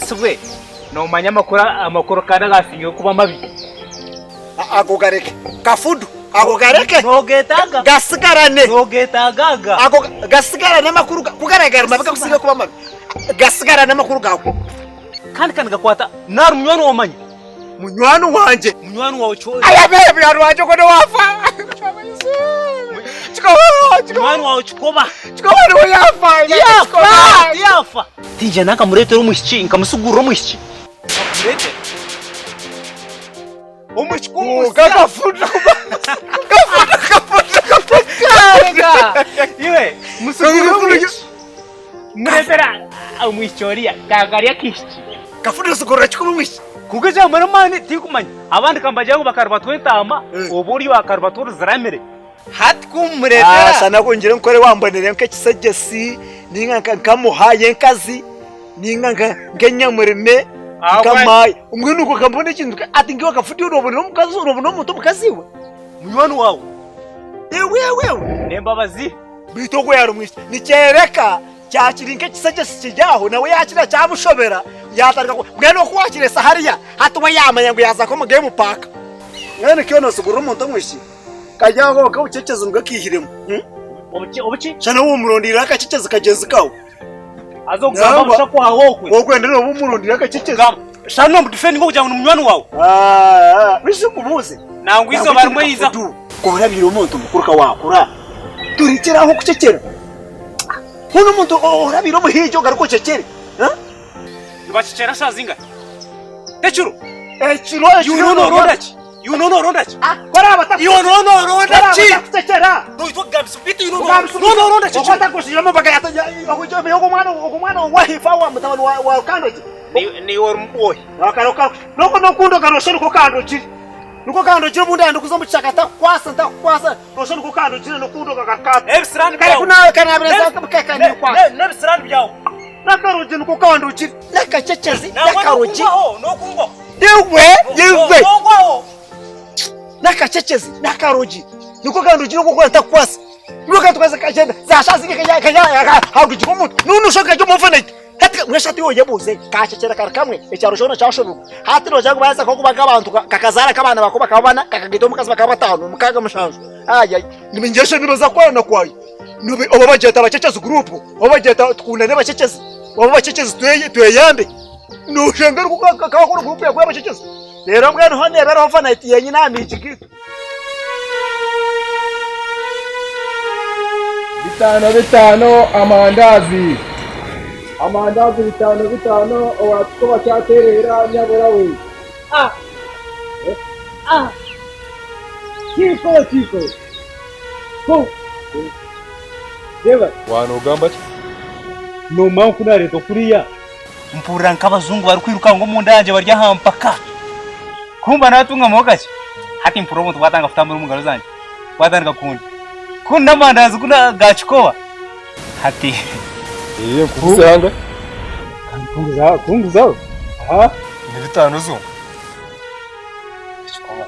Bisibwe nomanya amakuru amakuru kandi agasingayo kuba mabi. Ago gareke. Kafudu ago gareke. Nogetaaga. Gasigarane. Nogetaaga aga. Ago gasigarane amakuru ku garagara mabi gakusinga kuba mabi. Gasigarane amakuru gago. Kandi ka nigakwata nari munywani wawe omanya. Munywani wangye. Munywani wawe kyo. Aya be munywani wangye ogwo niwe wafa. Munywani wawe kikoba. Kikoba niwe yafa. Yafa. Yafa. Tingyenda nkamureetera omwishiki nkamusigurira omwishiki. Nkamureetera. Omwishiki omusya. Kafudu. Kafudu kafudu kafudu. Iwe musigurira omwishiki. Mureetera omwishiki oriya kagari akaishiki. Kafudu osigurira kikoba omwishiki. Kwonka ekyamara amaani tinkumanya. Abandi kambagira ngu bakarubata entaama oba ori akarubata oruziramire. Hati ku mmureetera. Shana ku ngire nkore wambonere nk'ekisegyesi ninga nkamuha y'enkazi ninga nk'enyamurime nka maayi mbwenu okwo nkambona ekintu ati nka iwe Kafundi noobona omukazi noobona omuntu omukazi iwe? Munywani waawe. Iwe iwe iwe. N'embabazi. Beitu ogwo yaari omwishiki nikyoreka kyakiri nk'ekisegyesi kiri aho nawe yaakira kyamushobera yaatandika ku mbwenu oku waakireesa hariya hati we yaamanya ngu yaaza nk'omu geemu paaka. Mbwenu ka iwe noosigurira omuntu omwishiki? Kari aho akabucecezi nibwo akaihiremu. Obuki obuki? Shana waaba omurondeireho akacecezi kagyenzi kaawe. Haza okugamba busha kwawe okwe. Okwenda nooba omurondeireho akacecezi. Shana nomudifendinga okugira ngu ni munywani waawe. Beitu nkubuuze. Nangwa eizooba rimwe yaija. Ku orabiire omuntu mukuru ka waakura, turekyere aho okucecera. Hoona omuntu orabiire omuhingi ogaruke ocecere. Nibacecera shaaha zingahi? Ekiro? Ekiro ekiro. Iwe nooronda ki? Iwe nooba nooronda ki? Koraba ta. Iwe nooba nooronda ki? Kucecera. Noitwa kugambisa beitu iwe nooba nooronda ki? Okwata kushijamo mbaga ya ogo mwana ogo mwana wa hifa wa mutabani wa wa kandoki. Niiwe ori mubwohi. Akaroka noko nokundo karoshe niko kandokire. Niko kandokire obundi andikuza omu kishaka takukwasa ntakukwasa roshe niko kandokire nokundo kakakata. Ebisirani Kare byawe. kunawe kanabireza kaka nikwasa. N'ebisirani byawe. Nakarogi niko kandokire. Nakacecezi nakarogi. Nokungwaho nokungwaho. Iwe iwe Nokungwaho. nakacecezi nakarogi niko kandogire okukora ntakukwasa iwe katukaza kagenda zashazinge handugire omuntu nunusho kajya omuvanite hati mweshati yoyebuuze kacecera kari kamwe ekyaro kyona kyashoberwa hati nogira ngu baza nkokuba nk'abantu kakazaara nk'abaana bako bakaba bana kakagaita omukazi bakaba batano mukaaga mushanju ayai ningyeshe nibaza kwana kwayo oba bagyeta abacecezi gurupu oba bagyeta tukundane abacecezi oba abacecezi tweyambe Noshanga ariko kakora gurupu yawe y'abacecezi. Reero mbwenu ho neeba eriho vanayiti yenyine aha miigi gaitu. Bitaano bitaano amandazi. Amandazi bitaano bitaano owa kikuba kyaterera nyabura we. Ah! Ah! Kiko kiko. Ko. Reba. Wanogamba ki? Nomanya oku nareetwa kuriya. Mpurira nk'abajungu barikwirukanga omunda yangye bari aha mpaka. Ku mba naatungamuho kakye, hati mpurira obuntu bwatandika kutambura omu ngaro zangye, bwatandika kundya. Ku n'amandazi gu ga kikoba, hati. Eeh nkuguze hanga. Kunguzaho? Aha. Ni bitaano zonka. Ekikoba.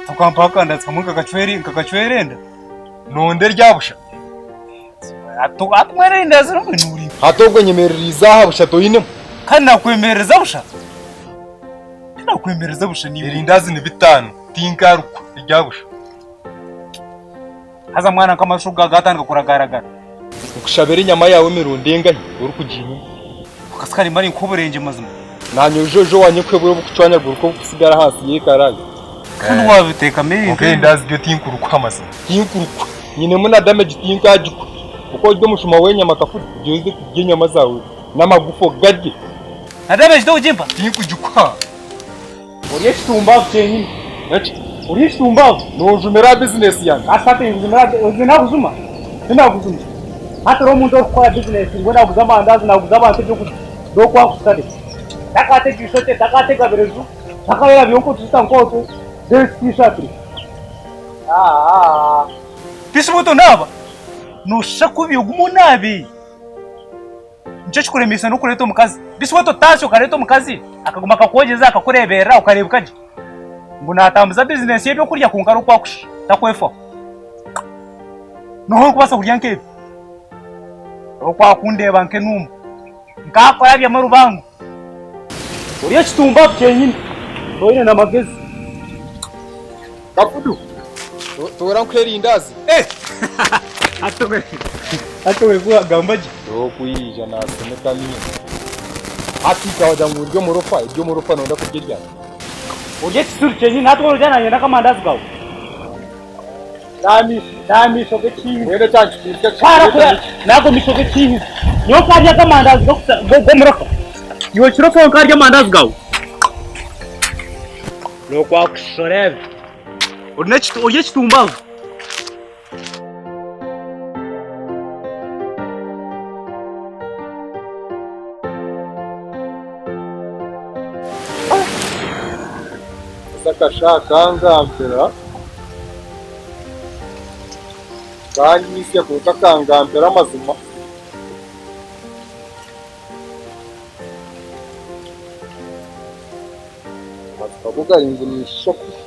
Tokampaho akandazi kamwe nkakacwera enda? Nonda erya busha. Hati mbwenu erindazi rimwe norimpa. Hati obwo nyemereriize aha busha toinemu? Kandi nakwemerereza busha? Tinakwemerereza busha niiwe. Erindazi ni bitaano tinkarukwa erya busha. Haza mwana nk'amasho gatandika kuragaragara. Nkushabire enyama yaawe emirundi engahi orikugiinyima? Akasikaari mba ninkuha oburengye mazima. Naanye oije oije owanye nkuhe obukucwanyagurika obukusigara ahansi y'ekaraayi. Kandi wabiteekamu ebintu. Kwonka erindazi ryo tinkurikuha mazima. Tinkurikuha. Nyinemu na damage tinkagikuha. Oku ori omushuma w'enyama kafudu gyeza kurya enyama zaawe n'amagufa ogarye. Na damage tokugimpa? Tinkugikuha. Ori ekitumbavu kyenyini. Eki? Ori ekitumbavu. Nonjumira aha bizinesi yangye. Hati hati njumira ozi nakujuma? Tinakujuma. Hati hariho omuntu orikukora bizinesi ngu naguza amandazi naguza abantu ebyokurya n'okwakusare. Takaatega eishokye, takaatega bireju, takaayerabya nk'otujuta nk'otwo, then t-shirt. Aaah. Tisi bw'oti onaaba, nooshusha kubi ogume onaabe. Nikyo kikuremeise n'okureeta omukazi. Bisi bw'oti otaasya okareeta omukazi akaguma akakwogyeza akakureeberera okareebuka gye. Ngu naatambuza bizinesi y'ebyokurya kwonka ari oku akushusha, takwefaho. Nooha orikubaasa kurya nk'ebyo? Oku akundeeba nk'enumba. Nkaakurabyamu orubango. Ori ekitumbavu kyenyini. Toine na magezi. Kafudu, toora nkuhe erindazi. Hati ori kuwagamba gye. Tokwija naasomeka amaino. Hati nkawagira ngu ndye omurofa, ery'omurofa noyenda kurya eryaki? Ori ekisiru kyenyini. Hati orya nanye n'akamandazi gawe. N'amaisho g'ekihizi. Mbwenu ekyankitiinisa Kara n'ago maisho g'ekihizi. Nyowe nkarya amandazi g'omurofa. Iwe kirofa nkarya amandazi gawe. N'okwakushusha oreebe. Ori ekitumbavu. Haza akashaaha kangambira, kanyitsya kwonka kangambira amazima. Amazima go gari ngu ninshusha kubi.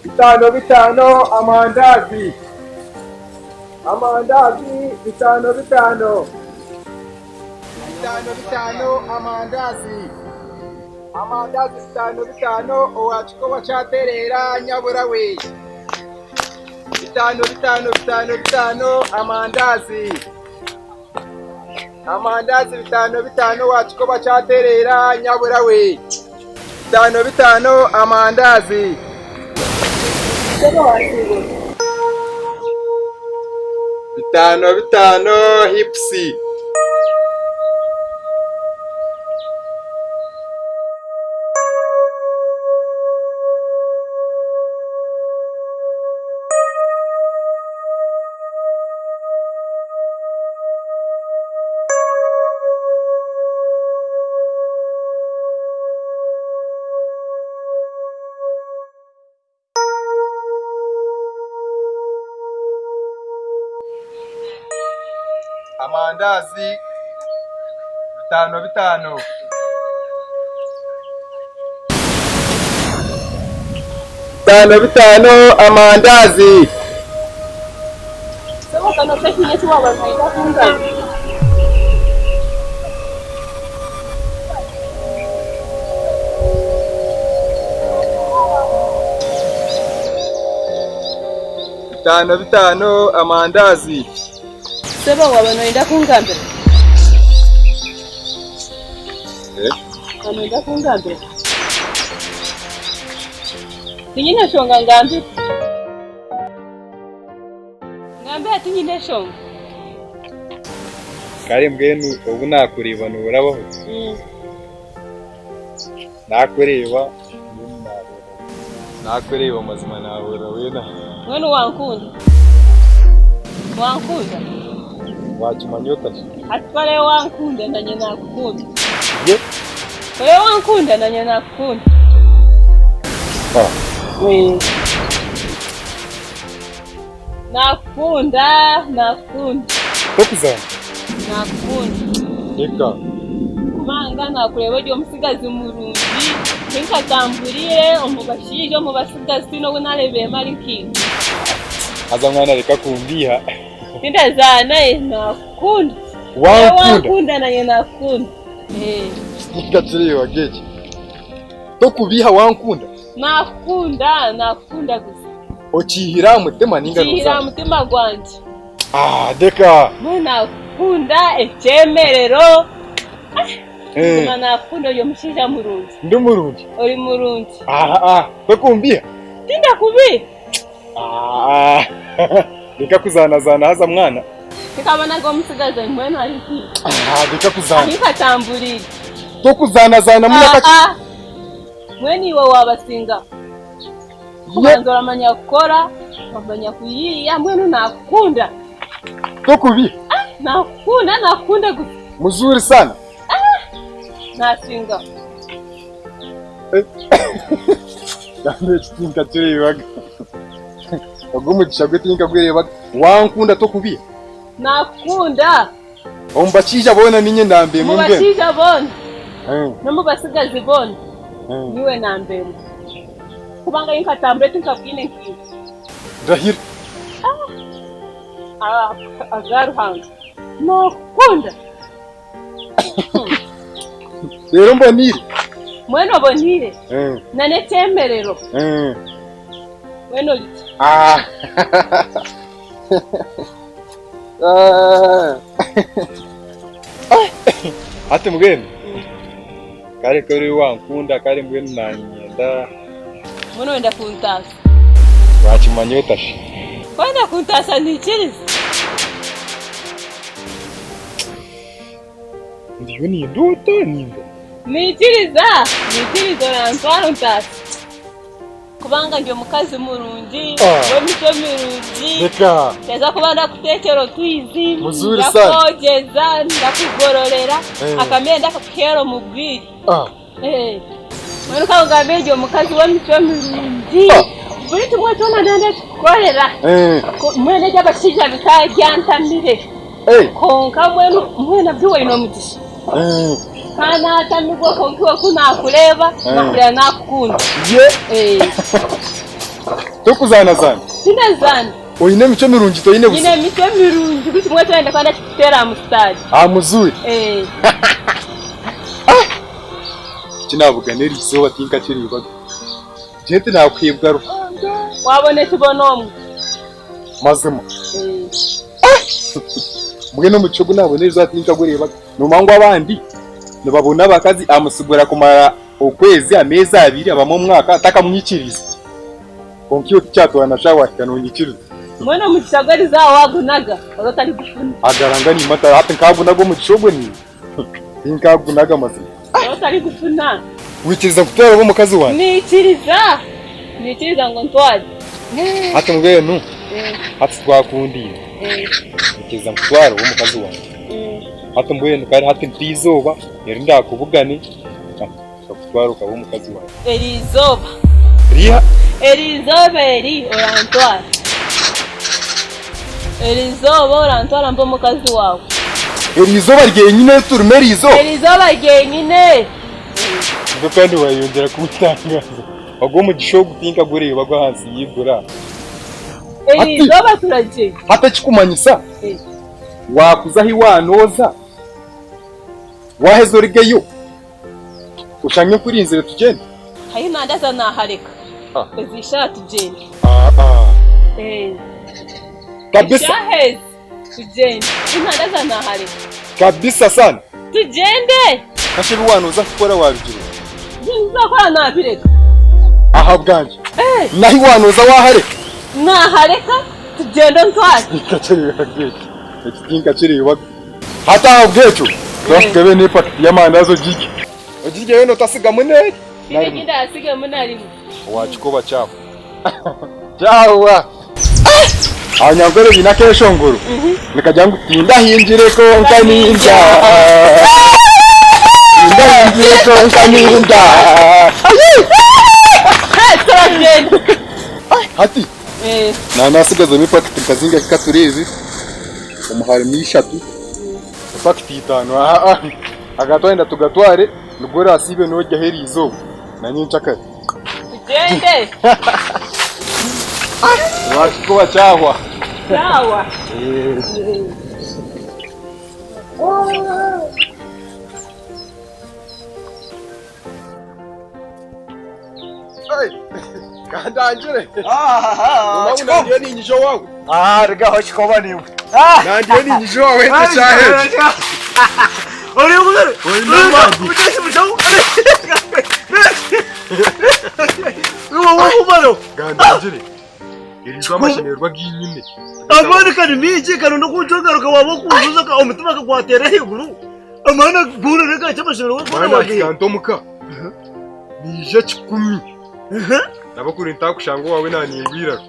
Bitano bitano amandazi. Amandazi bitano bitano. Bitano bitano amandazi. Amandazi bitano bitano owa kikoba kyatereera nyabura we. Bitano bitano bitano bitano amandazi. Amandazi bitano bitano owa kikoba kyatereera nyabura we. Bitano bitano amandazi. Bitano bitano hipusi. Amandazi bitano bitano. Bitano bitano amandazi. Bitano bitano amandazi. Sebo waba noyenda kungambira? Eh? Waba noyenda kungambira? Tinyine nshonga ngambire. Ngambira tinyine nshonga. Kare mbwenu obu naakureeba noorabaho, naakureeba mbwenu naahurira. Naakureeba mazima naahurira weena. Mbwenu wankunda? Wankunda? Waakimanya ota shi? Hati ku oraabe wankunda nanye naakukunda. Ye? Ku oraabe wankunda nanye naakukunda. Ah. Nakukunda, nakukunda. Tokuzaana? Nakukunda. Reka. Kubanga nakureeba ori omutsigazi murungi, tinkatamburiire omu bashaija omu batsigazi tihaine ou naareebiremu ari nkaiwe. Haza mwana reka kumbiiha. Tindazaana nakukunda. Wankunda? Wankunda nanye nakukunda. Tinkakireeba eki. Tokubiiha wankunda? Nakukunda, nakukunda gusa. Okiihire aha mutima ninga Nkiihire aha nozaana? mutima gwangye. Ah, deka. Mbwenu nakukunda ekyemerero. Eh. Buzima nakukunda ori omushaija murungi. Ndi murungi? Ori murungi. Ah, ah, tokumbiiha? Tindakubiiha. Ah, reka kuzaanazaana haza mwana. Tikabonaga omutsigazi mbwenu ari nkiiwe. Ah, reka kuzaana. Ahi nkatamburiire. Tokuzaanazaana muno Ah, akaki. ah. Mbwenu iwe waabasingaho. Kubanza oramanya kukora, oramanya kuyiiya, mbwenu nakukunda. Tokubi. Ah, nakukunda, nakukunda gusa. Muzuri sana. Ah, nasinga. Gambe eki tinkakireebaga. Ogu omugisha gwe tinkagureebaga. Wankunda tokubi. Nakukunda. Omu bashaija boona niinye ndambeemu Omu mbwenu. bashaija boona Eh. n'omu batsigazi boona Eh. niiwe nambeemu. Kubanga inkatambura tinkabwine nkiiwe. Ndahira. Ah, aga Ruhanga. Nokukunda. Rero mboniire. Mwena oboniire. Na n'ekyemerero. Mwena ori ki? Ah. Ah. Hati mbwenu kare kori wankunda kare mbwenu nanyenda. Mbwenu oyenda kuntaasa? Wakimanya ota shi? Ku oyenda kuntaasa niikiriza. Ndiyo nindoota ninga? Niikiriza, niikiriza orantwara ontaase. Kubanga ndi omukazi murungi, Ah. w'emicwe mirungi. Reka. Ndaza kuba ndakuteekyera otwizi, Muzuri sana. ndakwogyeza, ndakugororera, Eh. akamere ndakakuheera omu bwire. Ah. Eh. Mbwenu ka nkugambe ndi omukazi w'emicwe mirungi. Ah. Buri kimwe kyona ndaba ndakikukorera. Eh. Mbwenu eby'abashaija bikabyantamire. Eh. Kwonka mbwenu mbwenu nabyo oine omugisha. Eh. Ka naatamibwa kwonka iwe ku naakureeba, naakureeba naakukunda. Ye. Eh. Tokuzaanazaana? Tindazaana. Oine emicwe mirungi toine buzibu? Nyine emicwe mirungi buri kimwe kyona ndikuba ndakikuteera aha musitaari. Aha muzuri? Eh. Eki naabugana eri izooba tinkakireebaga. Gye tinakuheebwa Ruhanga. Waabona ekibona omwe. Mazima. Eh. Mbwenu omugisha ogu naabona erizooba tinkagureebaga. Noomanya ngu abandi nibabona abakazi amusigura kumara okwezi, ameezi abiri, abamwe omwaka atakamwikiriize. Kwonka iwe tikyatwara na shaaha waahika noonyikiriza. Mbwenu omugisha gw'erizooba waagunaga ori otarigufuna. Agaranga niimata hati nkaagunaga omugisha ogwo niiwe? Tinkaagunaga mazima. Ori otarigufuna. Waikiriza kutwara obe omukazi wangye? Naikiriza. Naikiriza ngu ontware. Hati mbwenu, hati twakundaine. Nyikiriza nkutware obe omukazi wangye. Hati mbwenu kare hati nta izooba eri ndakubugane nkakutwara okaba omukazi wangye. Eri izooba. Riiha? Eri izooba eri orantwara. Eri izooba orantwara mbe omukazi waawe. Eri izooba ryenyine eri turimu eri izooba? Eri izooba ryenyine. Obwo kandi wayeyongyera kuntangaza. Ogu omugisha ogu tinkagureeba gw'ahansi y'eiguru aha. Eri izooba turagyenda. Hati ekikumanyisa waakuza ahi waanooza, waaheza orugeyo oshange nkurinzire tugyende? Haihi nandaza naahareka. Ezi ishaaha tugyende. Kabisa. Eshaaha ezi tugyende. Haihi nandaza naahareka. Kabisa sana. Tugyende. Kasha ebi waanooza kukora waabigirwa? Ebi ndikukora naabireka. Ahabwangye? N'ahi waanooza waahareka? Naahareka. Tugyende ontware. Eki tinkakireebaga. Hati ahabw'ekyo twakugabe n'epakiti y'amandazi ogirye. Ogirye yoona otasigamu n'eri. Tihaine eki ndaatsigemu na rimwe. Owakikoba kyahwa. Kyahwa. Abanyankore baine akeeshongoro nikagira ngu tindahingire kwonka nindya. Tindahingire kwonka nindya. Turagyenda. Hati Naanaatsigazamu epakiti nka zingahi ka tureebe omu harimu ishatu epakiti itaano aa aga twayenda tugatware nibwo oraasiibe nooryaho eriizooba na nyenkyakare. Tugyende. Waakikuba kyahwa. Kyahwa. Kandangire. Omangu nandiyo ninyija owawe. Ah, rugaho kikoba niwe. Nandiyo ninyija owawe ekyo kyahekyo. Ori kugara. Oine amaani. Utashi mushaho. Iwe wakumaro. Kandangire. Eri amashemererwa ginyine. Amaani kari mingi kari nokunjongaruka waba okuzuza omutima kagwatera ahaiguru. Amaani guhurire gakye amashemererwa Mwana goona wagiha. nahika ntomuka. Niija kikumi. Nabo kuri ntakushanga owawe naningwiraro.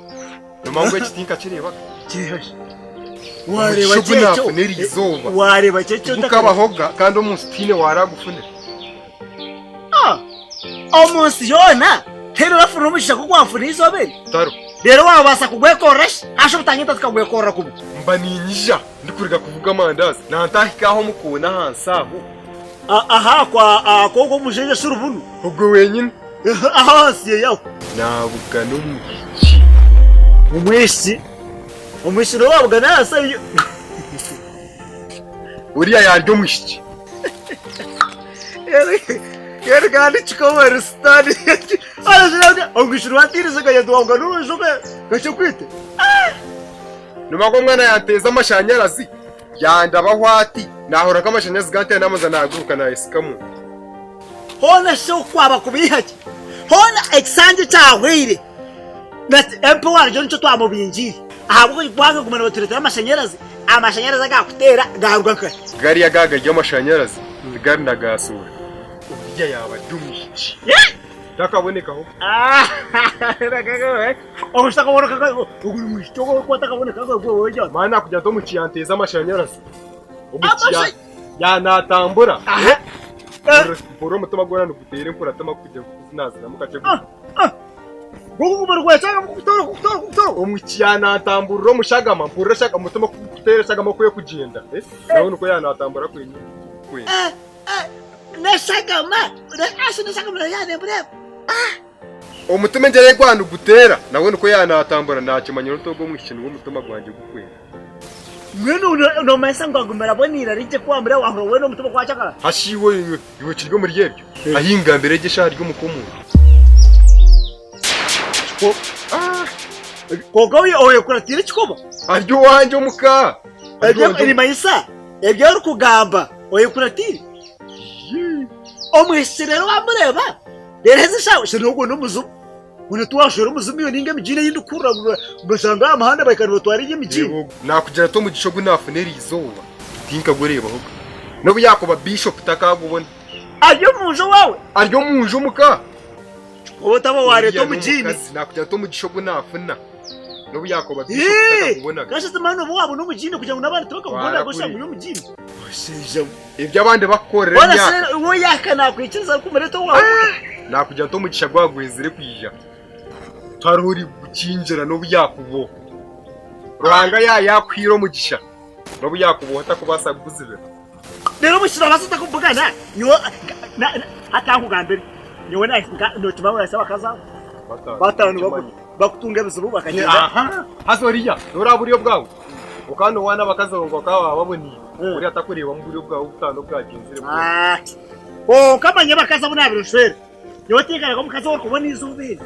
Nomanya ngu eki tinkakireebaga. Kirihashi. Wareeba Omugisha ogu kyekyo. naafuna eri izooba. Wareeba kyekyo Tigukabahoga kandi omu nsi tihaine waaragufunira. Ah, omu nsi yoona tihaine orafuna omugisha nk'ogu wafuna eizooba eri. Tariho. Reero waabaasa kugwekorera shi? Hashi obutangye tukagwekorera kumwe. Mba niinyija ndikuruga kuvuga amandazi nantahika aho omu koona ahansi aho. Aha kwa kw'ogwo omushaija shurubunu. Ogwe wenyine. Ahansi yaho. Naabugana omwishiki. Omwishiki? Omwishiki niwe waabugana ahansi aho? Oriya yaarya omwishiki. Yerega nikikobere sitaani. Omwishiki niwe atiirize kanyatu waabugana omwishiki okakyekwiite. Nimanya ngu omwana yanteeza amashanyarazi yandabaho ati naahurira nk'amashanyarazi ganteera naabanza naaguruka naayesikamu. Hoona shi okwaba kubeiha ki? Hoona ekisanja kyahweire na MP warugyo nikyo twamubingiire ahabw'okuba kuguma nibatureetera amashanyarazi, amashanyarazi agakuteera gaaruga nkahi? Gariya aga gari amashanyarazi tigari na ga soora. Oriya yaaba ari omwishiki takabonekaho. Maana kugira nti omwishiki yanteeza amashanyarazi, omwishiki yanatambura mpurira omutima gwona niguteera enkuratama kugira ngu kuzinazinamu kakye omwishiki yanatamburira omu shagama mpurira omutima kuteera eshagama oku erikugyenda nawe nikwo yanatambura kwenyini. Omutima engyere gwaba niguteera nawe nikwo yanatambura nakimanya nti ogu omwishiki niwe omutima gwangye gukwenda. Mbwenu nomanyisa ngu agumire aboneire ari gye ku wamureba wahurira weena omutima gwacakara? Hashi iwe iwe kiri omuri ebyo ahi ngambira egyo eshaaha eri omuka omuntu. Kwonka oyekuratiire ekikoba? Ari owangye omuka. Nimanyisa ebi orikugamba oyekuratiire? Omwishiki reero wamureeba reero ezi eshaaha shana ogwo n'omuzimu. Mbwenu tiwashwera omuzimu iwe ninga emigiini ei ndikuhurira ngu nibashanga aha muhanda bahika nibatwara egyo emigiini. Naakugira nti omugisha ogu naafuna eri izooba tinkagureebahoga. N'obu yaakuba biishopu takaagubona. Ari omu nju owaawe? Ari omu nju omuka. Oba otaba waareeta omugiini. Naakugira nti omugisha ogu naafuna n'obu yaakuba biishopu takagubonaga. Kasha mani oba waabona omugiini kugira ngu n'abandi tibakagubonaga oshanga ori omugiini. Mushaija we. Ebi abandi bakukorera emyaka. We yaka nakwikiriza arikumureta owaawe. Nakugira nti omugisha gwaba gwizire kwija tihariho orikugukingira n'obu yakuba oha. Ruhanga yaaba yakuhaire omugisha n'obu yakuba oha takubaasa kuguzibira. Reero omugisha nabaasa ata kubugana nyowe hati ankugambire nyowe nokimanya ngu nahitsya abakazi abo batano bakutunga ebizibu bakagyenda. Haza oriya noraba buryo bwawe okaba nowaana abakazi ngu bakaba baboniire oriya takureebamu buryo bwawe obutano obwagyenzire bwona. Kwonka manya abakazi abu naabaire nshwera, nyowe tinkaraga omukazi ou orikubona eizooba eri,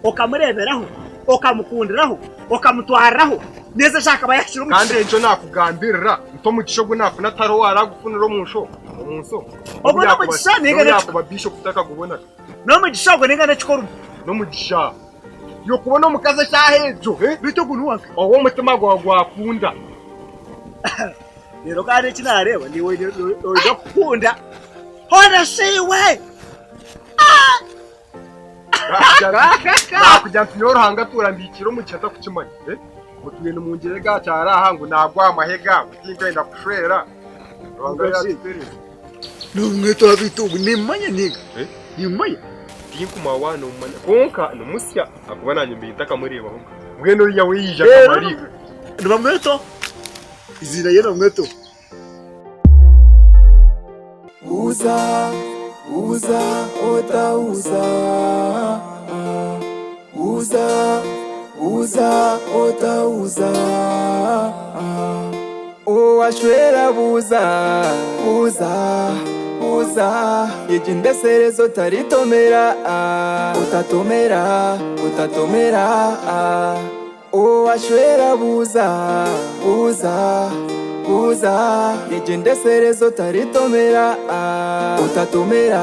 okamureeberaho, okamukundiraho, okamutwariraho, n'ezi eshaaha akaba yaahikire omu Kandi kishengye. ekyo naakugambirira nti omugisha ogu naafuna tihariho owaaragufunira omu nsho, omu nsi omu. Ogwo n'omugisha N'obu yaakuba biishopu takagubonaga. N'omugisha ogwo ninga n'ekikorwa? N'omugisha. Y'okubona omukazi eshaaha egyo. Beitu ogu n'owange. Ou omutima gwawe gwakunda. Reero kandi eki naareeba naiwe noija kukunda. Hoona shi iwe! Naakugira nti nyowe Ruhanga atuura ambiikiire omugisha ntakukimanya. Mutwire nimungyerega aha kyaro aha ngu naagwa aha mahega ngu tinkwenda kushwera. Ruhanga yaakituteereza. N'omweto beitu ogu nimmanya ninga? Nimmanya? Tinkumanya waaba noomumanya kwonka ni musya ahakuba naanye mbaire ntakamureebahoga. Mbwenu oriya we yaija nka maraika. Nibamweta eiziina rye nibamweta oha? Uza, uza, otauza. Uza, uza, otauza. Owashwera buuza, buuza, buuza. Egyendesereza otaritomera, otatomera, otatomera. Owashwera buuza, buuza, buuza. Egyendesereza otaritomera, otatomera,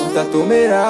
otatomera.